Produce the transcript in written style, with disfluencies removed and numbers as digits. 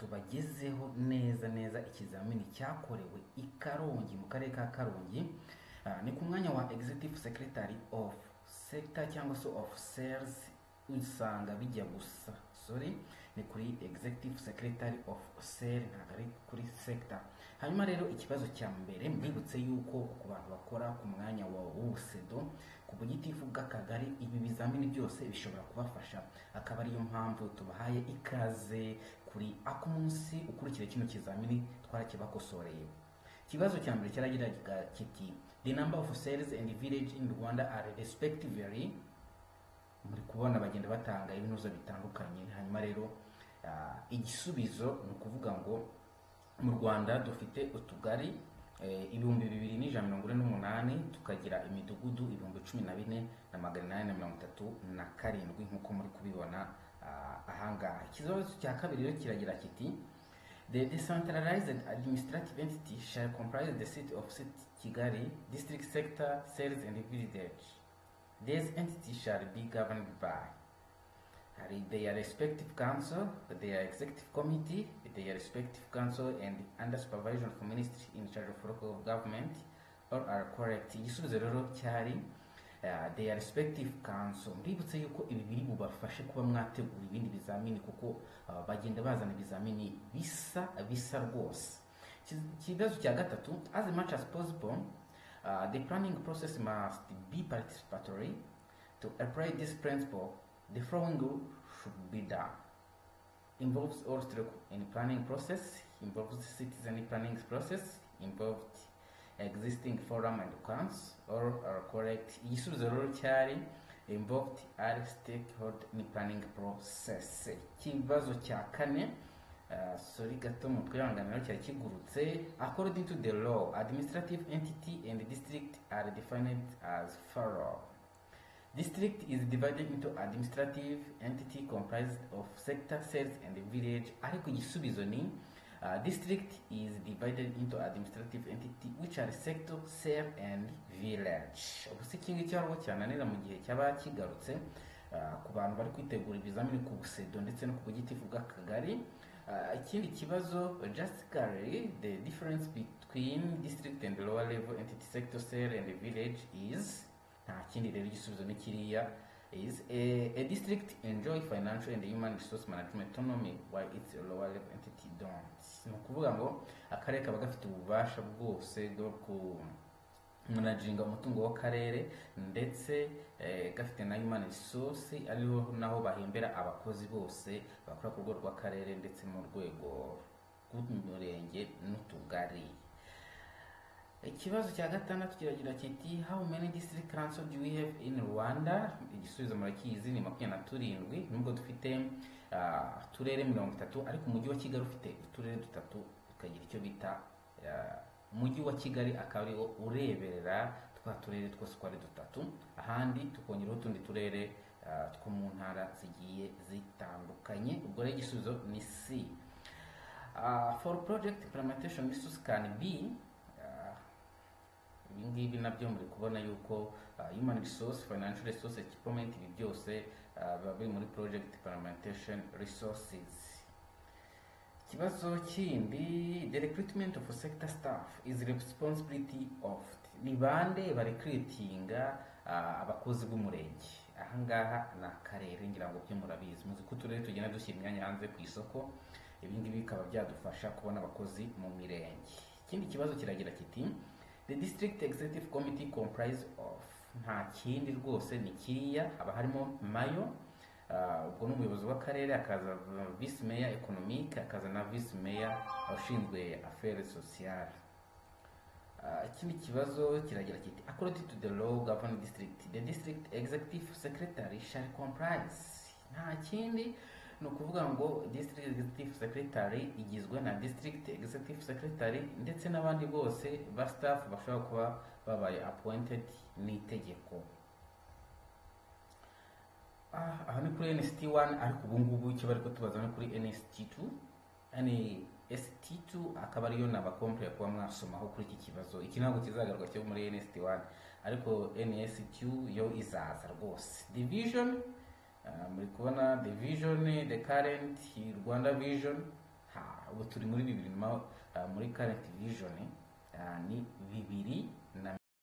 Tubagezeho neza neza ikizamini cyakorewe i Karongi, mu karere ka Karongi. Ni ku mwanya wa Executive Secretary of Sector cyangwa se of Cells, usanga bijya gusa. Sorry, ni kuri Executive Secretary of Cell, ntabwo ari kuri sector. Hanyuma rero ikibazo cya mbere, mbibutse yuko ku bantu bakora ku mwanya wa w'ubusedo, ku bugitifu bw'akagari, ibi bizamini byose bishobora kubafasha, akaba ariyo mpamvu tubahaye ikaze kuri ako munsi ukurikira kino kizamini twarakibakosoreye. Ikibazo cya mbere cyaragiraga kiti: "The number of cells and village in Rwanda are respectively." Muri kubona bagenda batanga ibinuzo bitandukanye. Hanyuma rero igisubizo ni ukuvuga ngo mu Rwanda dufite utugari 2148, tukagira imidugudu 14,837, nk'uko muri kubibona ahangaha. Ikibazo cya kabiri rero kiragira kiti: "The decentralized administrative entity shall comprise the city of city Kigali, district, sector, cells and village. These entities shall be governed by." Hari their respective council, their executive committee, their respective council and under supervision of ministry in charge of local government. All are correct. Igisubizo rero cyari their respective council. Mbibutse yuko ibi biri bubafashe kuba mwategura ibindi bizamini, kuko bagenda bazana ibizamini bisa bisa rwose. Ikibazo cya gatatu: "As much as possible, the planning process must be participatory. To apply this principle, the following should be done." Involves all stakeholders in planning process, involves citizen planning process, involved existing forum and council. All are correct. Igisubizo rero cyari involved all stakeholder in planning process. Ikibazo cya kane, sorry gato, mu twihanganiro cyari kigurutse. "According to the law, administrative entity and district are defined as follow." District is divided into administrative entity comprised of sector, cells and village. Ariko igisubizo ni district is divided into administrative entity which are sector, cell and village. Ubu se iki ngiki ahubwo cyananira mu gihe cyaba kigarutse ku bantu bari kwitegura ibizamini ku busedo ndetse no ku bugitifu bw'akagari? Ikindi kibazo: "Justically, the difference between district and lower level entity, sector, cell and village is." Nta kindi rero, igisubizo ni kiriya: is a district enjoy financial and human resource management autonomy while its lower level entity don't. Ni ukuvuga ngo akarere kaba gafite ububasha bwose bwo ku managinga umutungo w'akarere, ndetse gafite na human resource, ariho naho bahembera abakozi bose bakora ku rwego rw'akarere ndetse mu rwego rw'umurenge n'utugari. Ikibazo cya gatandatu kiragira kiti: "How many district council do we have in Rwanda?" Igisubizo murakizi, ni 27. Nubwo dufite uturere 30, ariko umujyi wa Kigali ufite uturere dutatu, ukagira icyo bita umujyi wa Kigali, akaba ariwo ureberera twa turere twose uko ari dutatu, ahandi tukongeraho utundi turere two mu ntara zigiye zitandukanye. Ubwo rero igisubizo ni C. For project implementation, resource can be. Ibi ngibi nabyo muri kubona yuko human resource, financial resource, equipment, ibi byose biba biri muri project implementation resources. Ikibazo kindi: "The recruitment of sector staff is the responsibility of." Ni bande barecruitinga abakozi b'umurenge? Ahangaha ni akarere, ngira ngo byo murabizi. Muzi ko uturere tugenda dushyira imyanya hanze ku isoko, ibi ngibi bikaba byadufasha kubona abakozi mu mirenge. Ikindi kibazo kiragira kiti: "The district executive committee comprise of." Nta kindi rwose, ni kiriya, haba harimo mayor, ubwo ni umuyobozi w'akarere, hakaza vice mayor économique, hakaza na vice mayor ushinzwe affaires sociales. Ikindi kibazo kiragira kiti: "According to the law governing district, the district executive secretary shall comprise." Nta kindi, ni ukuvuga ngo district executive secretary igizwe na district executive secretary ndetse n'abandi bose ba staff bashobora kuba babaye appointed n'itegeko. Aha ni kuri NST1, ariko ubu ngubu icyo bari kutubaza ni kuri NST2. NST2 akaba ariyo nabakompere kuba mwasomaho kuri iki kibazo. Iki ntabwo kizagaruka cyo muri NST1, ariko NST2 yo izaza rwose. The vision, muri kubona the vision, the current Rwanda vision Ha, ubu turi muri bibiri muri current vision, ni